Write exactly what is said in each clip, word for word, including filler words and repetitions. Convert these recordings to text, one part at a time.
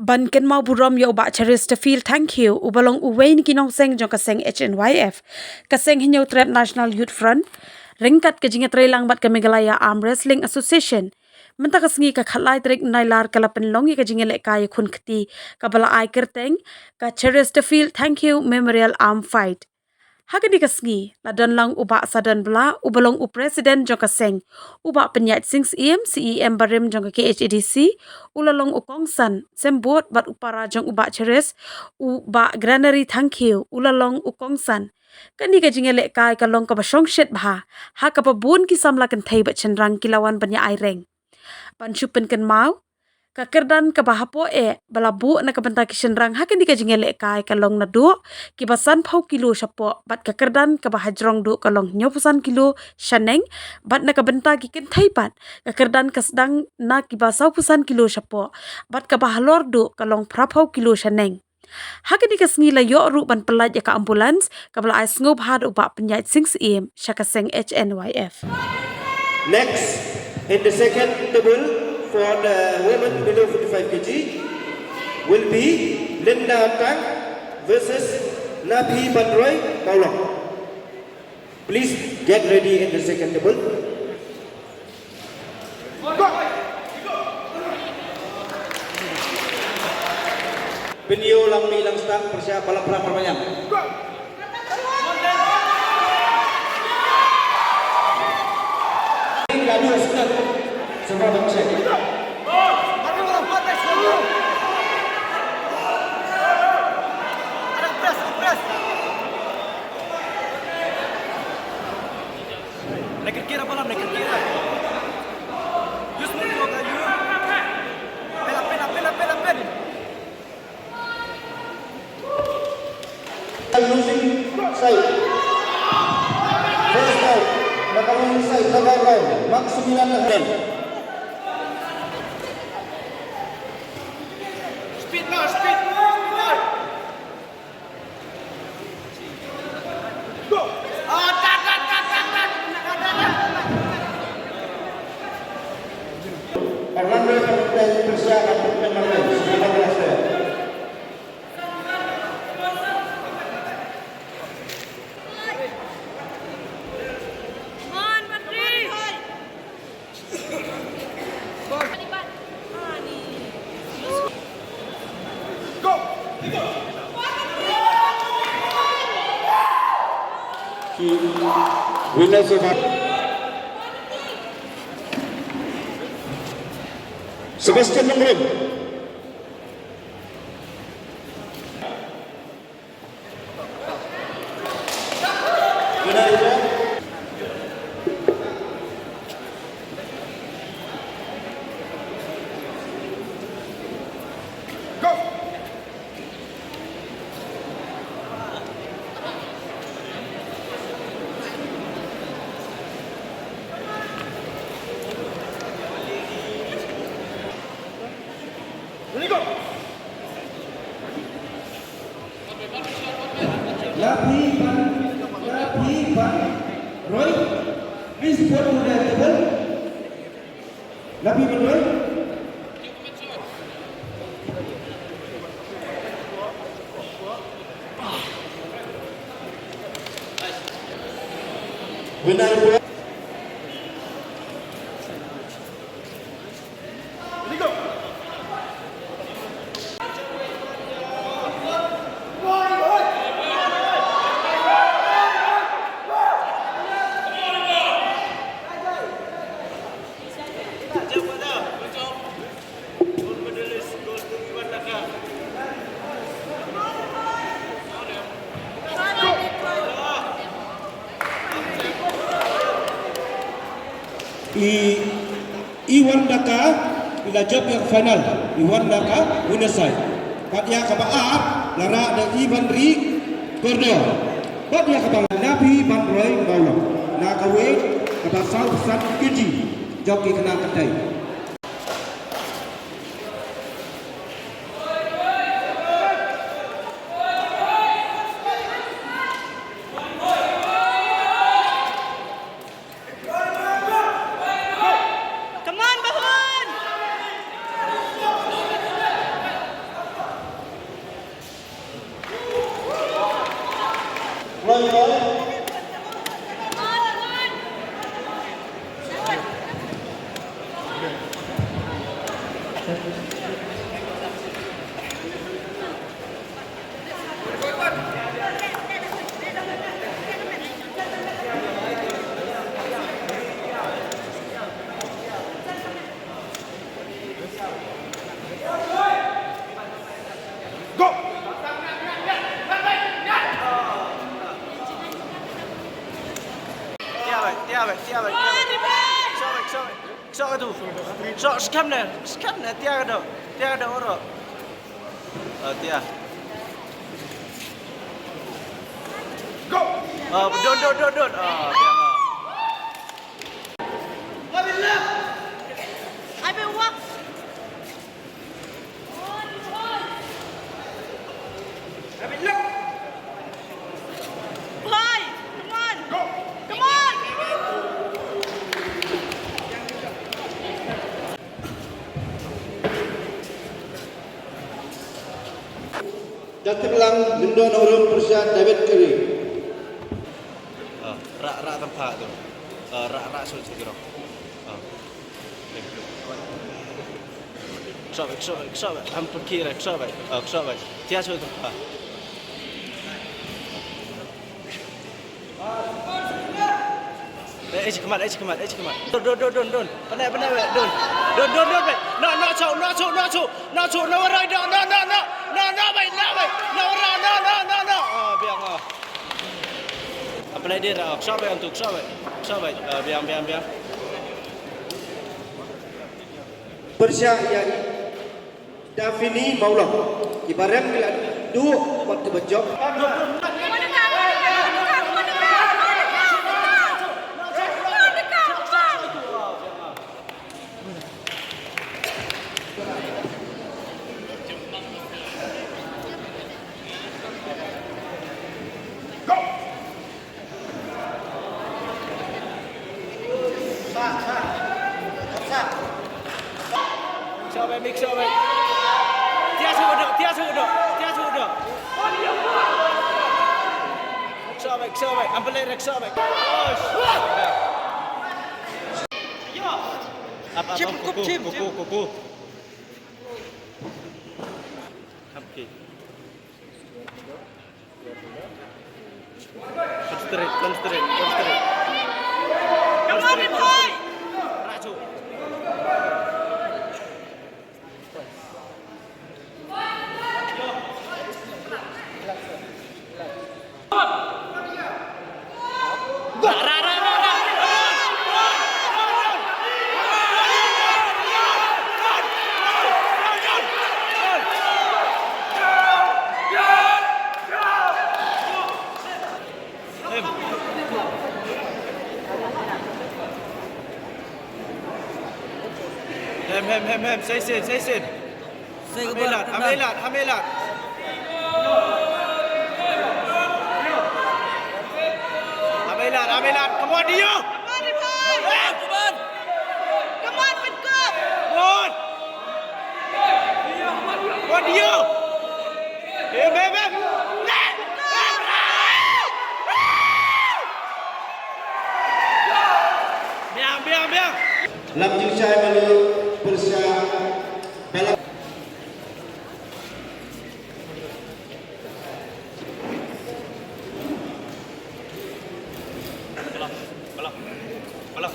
Ban kynmaw burom ïa u Bah Cheresterfield Thangkhiew, uba long uwei na ki nongseng jong ka seng H N Y F, ka seng Hynñiewtrep National Youth Front, ryngkat ka jingïatreilang bad ka Meghalaya Arm Wrestling Association, mynta ka sngi ka khatlai tarik Nailar ka la pynlong ïa ka jingïalehkai ïakhun kti kaba la ai kyrteng ka Cheresterfield Thangkhiew Memorial Arm Fight. Ha kane ka sngi la don lang u Bah Sadon Blah, uba long u president jong ka seng, u Bah Pynïaid Sing Syiem, C E M barim jong ka K H A D C, u la long u kongsan symbud, bad u para jong u Bah Cheres, u Bah Granary Thangkhiew, u la long u kongsan. Kane ka jingïalehkai ka long kaba shongshit bha, ha kaba bun ki samla kynthei bad shynrang ki la wan ban ïa ai reng. Ban shu pynkynmaw, ka kyrdan kaba hapoh eh ba la buh na ka bynta ki shynrang ha kane ka jingïalehkai ka long naduh kiba sanphew kilo shapoh, bad ka kyrdan kaba hajrong duh ka long hynñiewphew san kilo shaneng, bad na ka bynta ki kynthei pat ka kyrdan ka sdang na kiba sawphew san kilo shapoh, bad kaba halor duh ka long phraphew kilo shaneng. Ha kane ka sngi la ïoh ruh ban pyllait ïa ka ambulance kaba la ai sngewbha da u Bah Pynïaid Sing Syiem sha ka seng H N Y F. Next, in the second table for the women below fifty-five K G will be Linda Tang versus Naphi Banroy, Mawlong. Please get ready in the second table. Pynïoh lang mih lang stang, pyrshah ba la phra marwei ïa. Ka dua step. Semua ban check. Naked kira pala, naked kira. Use mo, use mo, use. Pela, pela, pela, pela, pela. Losing side. First round. Naka losing side, naka round. Mark sembilan na hand. Speed, no, speed, no, speed. Orlando Persia akan bermain sebagai master. Winner so far, Sebastian Nongrum. Laphi Ban, Laphi Banroy, please report to the table. Laphi Banroy. Winner report. I, i wan da ka, i la jop ïa ka final, i wan da ka winner side. Bad ïa kaba ar, la rah da Ivan Ri Kordor. Bad ïa kaba Laphi Banroy Mawlong, na ka weight kaba saw san kg, jong ki khynnah kynthei. Come on, Bahun! Sok tu. Sok, skam ne, skam ne, tia ka dok, tia ka dok oro. Oh, tia. Go. Oh, don, don, don, don. Oh, biang, oh. I've been walk. I've been look. Boy, come on. Go. Come on. Da tip lang, Lyngdoh Nongrum pyrshah David Kari. Ah, rak, rak tang pha tu. Ah, rak, rak shu shu jrong. Ah. Kshah beit, kshah beit, kshah beit. Ham pyrkhi re, kshah beit. Ah, kshah beit. Tia shu tang pha. Eh, eh, khmat, eh, khmat, eh, khmat. Don, don, don, don, don. Pane, pane, pane, don. Don, don, don, pane. No, no, cho, no, cho, no, cho. No, cho, no, warai, no, no, no, no. No, no, beit, no, beit. No, warai, no, no, no, no. Ah, biang, ah. Apply dia, ah, kshah beit, antu, kshah beit. Kshah beit. Ah, biang, biang, biang. Pyrshah ïa i. Daphne Mawlong. Kiba rem ki la duh bad kiba jop. Kshah beit, mik, kshah beit. Tia shu dok, tia shu dok, tia shu dok. Kshah beit, kshah beit. Am pynleit re, kshah beit. Oh, shit. Ap, ap, ap, kuku, kuku, kuku. Come straight, come straight, come straight. Come straight, come straight. Raju. Hem, hem, hem, hem, sei sien, sei sien. Sei ka bor. Ham ei lad, ham ei lad, ham ei lad. Ham ei lad, ham ei lad. Come on, Dio. Come on, Ripon. Come on. Come on, Petkop. Come on. Come on, Dio. Hem, hem, hem. Biang, biang, biang. Lam jingshai malu pyrshah balang. Balang, balang, balang.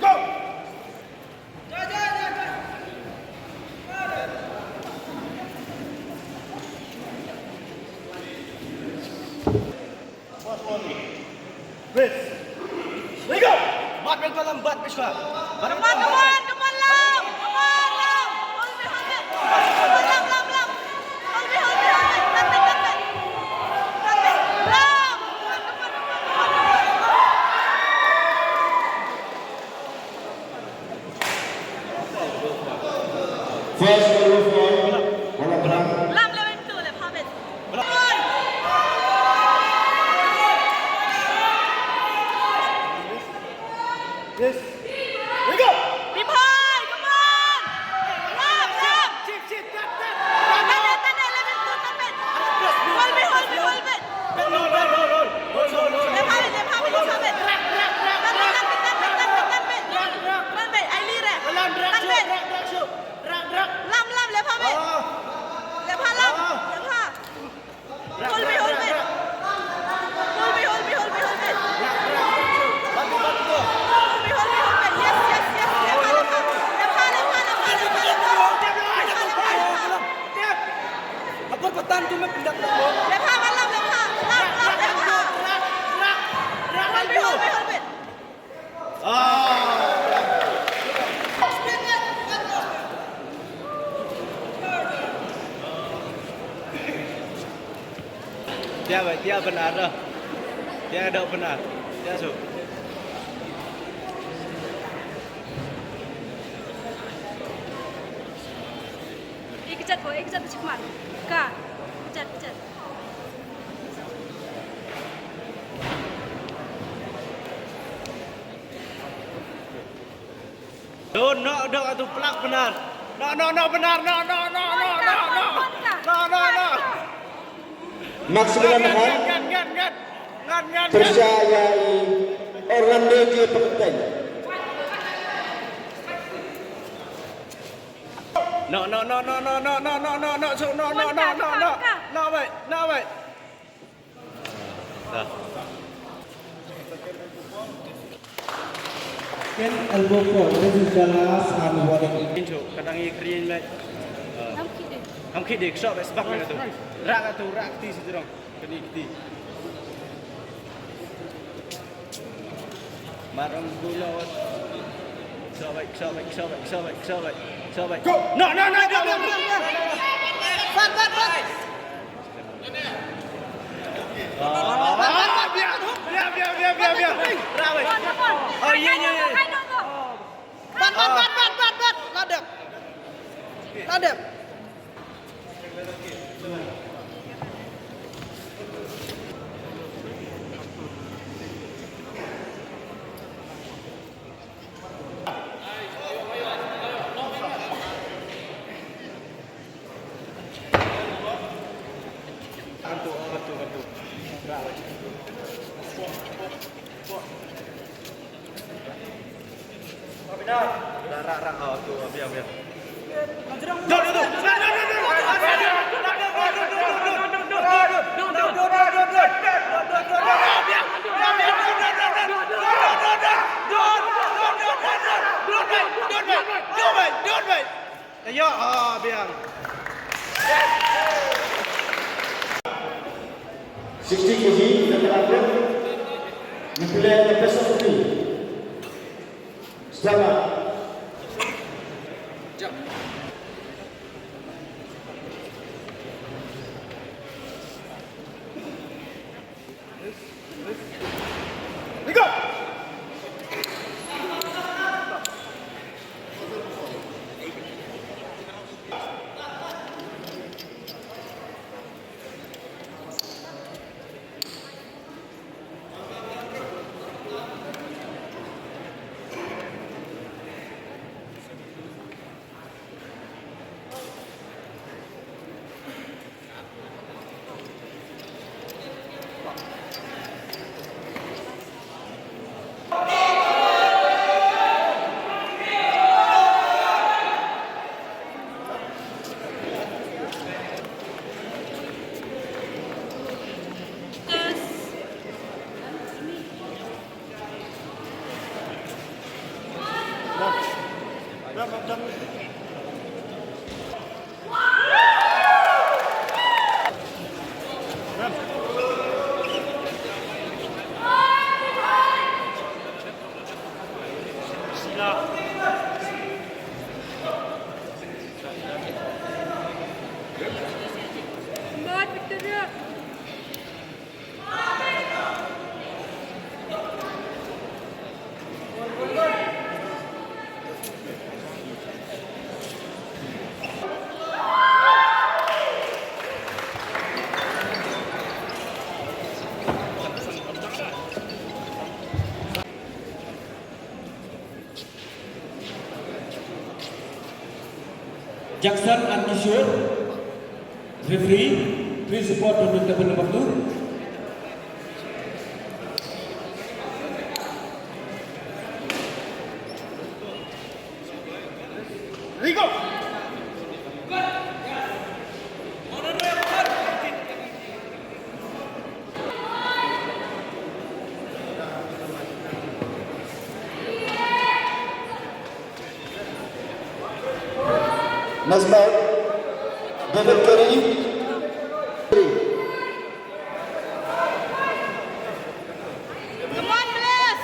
Go! Bat bengkol lam, bat bengkol. Come on, come on, come on, Lam. Come on, Lam. Hold me, hold me. Come on, Lam, Lam, Lam. Hold me, hold me, hold me. Tap it, tap it. Tap it. Lam. Come on, come on, come on, come on. First, Lam, lewin tu, left half it. Yes. Here we go. Bibhai, come on. Lam, Lam. Shift, shift, tap, tap. Tap it, tap it, left it, tap it. Hold me, hold me, hold me. Hold, hold, hold, hold. Hold, hold, hold. Left half it, left half it, left half it. Tap it, tap it, tap it, tap it, tap it. Hold me, I lead it. Lam, Lam, left half it. Left half, Lam. Left half. Hold me, hold me. Hold me, hold me, hold me, hold me. Hold me, hold me, hold me. Yes, yes, yes, yes. Tia ba, tia benar dah. Tia dok benar. Tia su. Eh, kejat ko, eh, kejat tu cik man. Ka. Kejat, kejat. Don, no, dok atu plak benar. No, no, no, benar. No, no, no, no, no, no. No, no, no. Maximilian Mahan. Ngat, ngat, ngat, ngat. Ngat, ngat, ngat. Pyrshah ïa i Orlando J Pakeng. No, no, no, no. So, no, no, no, no, no. No, wait, no, wait. Dah. Second elbow foul. This is the last and warning. Incho, kadang i kri in, mate. Ham khit de. Ham khit de, shot, best back na tu. Rak tu, rak ti si terang. Keni kiti. Marang guna. Shot, bike, shot, bike, shot, bike, shot, bike, shot, bike, shot, bike. Go! No, no, no, no, no, no. Bat, bat, bat. Ah, biar, biar, biar, biar, biar, biar. Rawi. Oh, iya, iya, iya. Bat, bat, bat, bat, bat, bat. Ladep. Ladep. Don't, don't, don't, don't, don't. Don't, don't, don't, don't. Don't, don't, don't, don't. Don't, don't, don't, don't. Don't, don't, don't, don't. Don't, don't, don't, don't. Don't, don't, don't, don't. Don't, don't, don't, don't. Don't, don't, don't, don't. Don't, don't, don't, don't. Don't, don't, don't, don't. Don't, don't, don't, don't. Don't, don't, don't, don't. Ayo, ah, biang. Sixty K G, number one. Ngi pynlong ïa ka best of three. Stand up. Jackson and Kishore, referee, please report to the table number two. Rigo! Next bout, David Curry. Come on, please.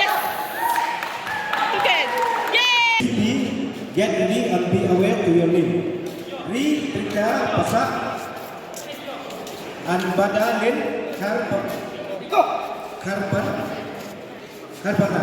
Yes. Okay. Yay. Be, get ready and be aware to your limb. Ri, Trika, Pasa, and Bada, Lin, Karpa, Karpa, Karpata.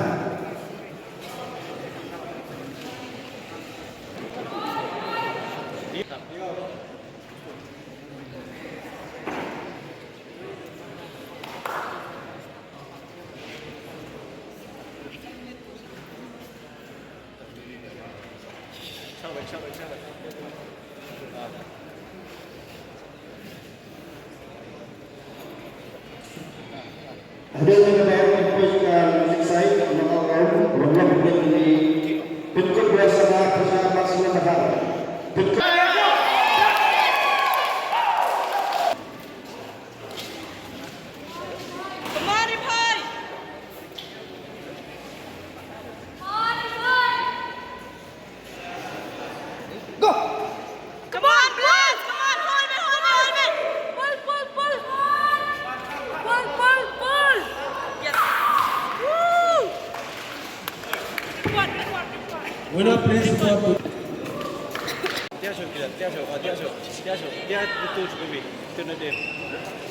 Hadien kata ka pyrshah ka music side, knockout round, round of play kini. Pynkut dua sama pyrshah Barcelona Bahar. Pynkut. Go! Come on, Blast! Come on, hold me, hold me, hold me! Pull, pull, pull! Pull, pull, pull! Yes! Woo! Good one, good one, good one. Winner, please support. Tiasho, tiasho, tiasho, tiasho, tiasho, tiasho, tiasho, tiasho, tiasho, tiasho,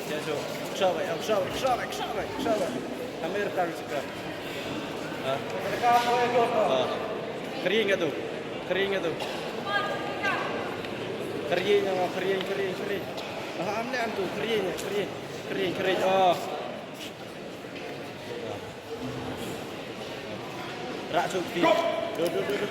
tiasho, tiasho, tiasho, tiasho, tiasho, tiasho. Hamer kar sika. Ha? Ha. Kering atu. Kering atu. Kering atu, kering, kering, kering. Ah, amne antu, kering, kering. Kering, kering. Oh. Rak suk ti. Do, do, do, do.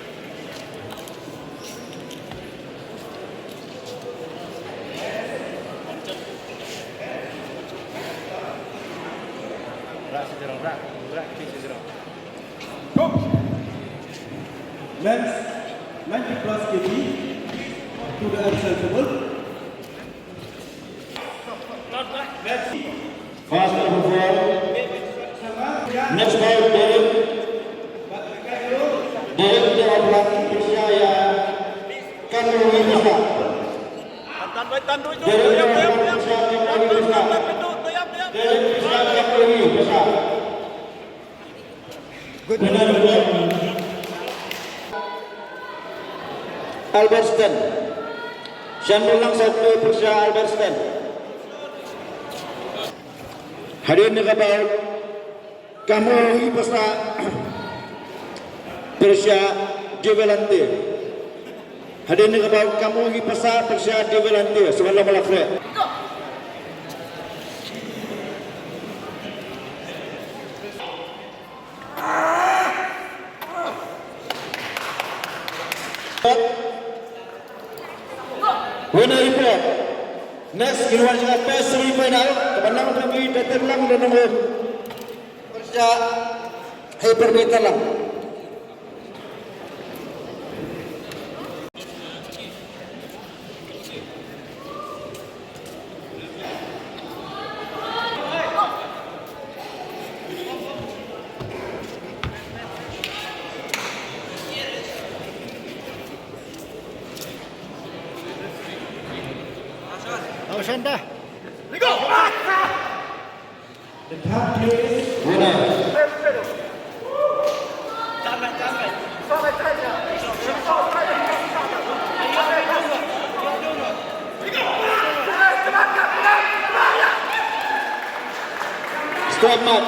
Rak sejrong, rak, rak ti sejrong. Men's ninety plus K G to the ancestral table. First of all, next bout, Derek. Derek Dewar Blanc, Persia ya. Kanuri Persia. Derek Dewar Blanc, Persia, Kanuri Persia. Derek Persia, Kanuri Persia. Albertson. Shanbul lang satu Persia Albertson. Hadien ka bout, Kamu Hi Pasa Persia Develante. Hadien ka bout, Kamu Hi Pasa Persia Develante. Sebelah malak. Winner report. Next, ki wan sha ka semi final. Ka ban lang pynmih da tyrlang da nongrim. Pyrshah, hei pynmih tyrlang. Shanta. The third place winner. Squad match.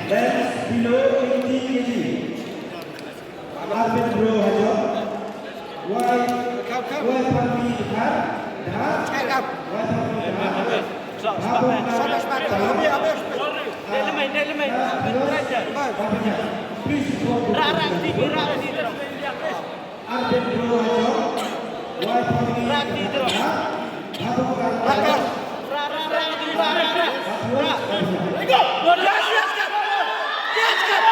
Men's below eighty K G. Arpin Bro Hajo. Wai, wai pami Dhar, Dhar. Wai pami Dhar. Please support. Ra, ra, di, ra, di, ra. Arpin Bro Hajo. Wai pami Dhar. Bhabuk Rangkar. Ra, ra, ra, di, ra, ra, ra. Ra. Yes, yes, yes. Yes, yes.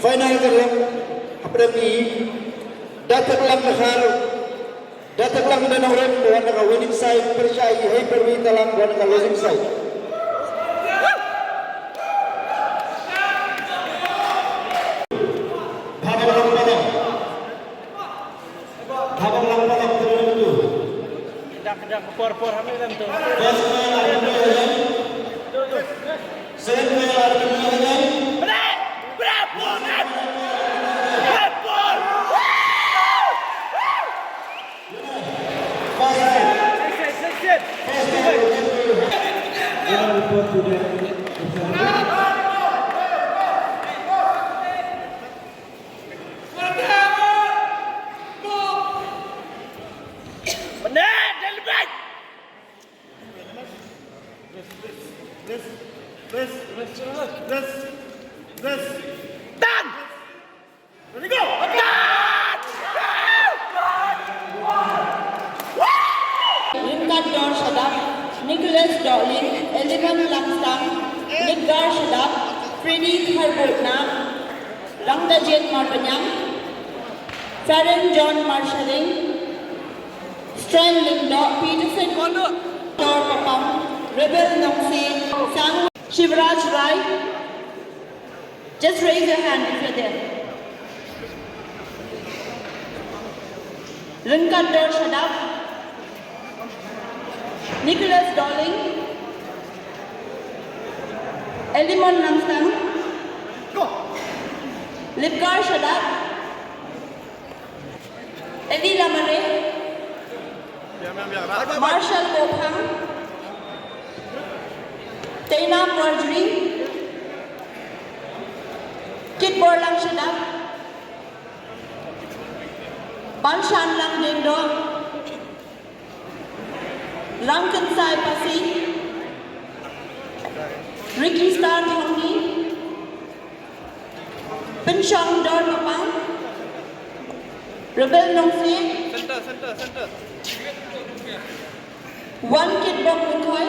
Final ka long hapdeng i Dataklang Dkhar. Dataklang da Nongrim wan na ka winning side, pyrshah i Hei Pyrwi Talang wan na ka losing side. Bhabang Langpalok. Bhabang Langpalok, three two. Dak, dak, por, por, hame lam tu. First male, Arvind Roy Hajai. Second male, Arvind Roy Hajai. Bravo, bravo, bravo. Done! Ryngkat Dor Shadap, Nicholas Dohling, Elimon Langstang, Lipgar Shadap, Freddy Kharbutna, Rangdajit Marbaniang, Faren John Marsharing, Stren Lyngdoh, Peterson Dor Papang, Rebel Nongsi, Sang Shivraj Rai, Just raise your hand if you're there. Ryngkat Dor Shadap, Nicholas Dohling, Elimon Langstang, Lipgar Shadap, Eli Lamare, Marshall Kophang, Teina Marjorie, Kitborlang Shadap, Banshanlang Diengdoh, Rangkynsai Pasi, Ricky Star Thongni, Pynshong Dor Papang, Rebel Nongsiej, Center, center, center. Wan Kitbok Myntoi,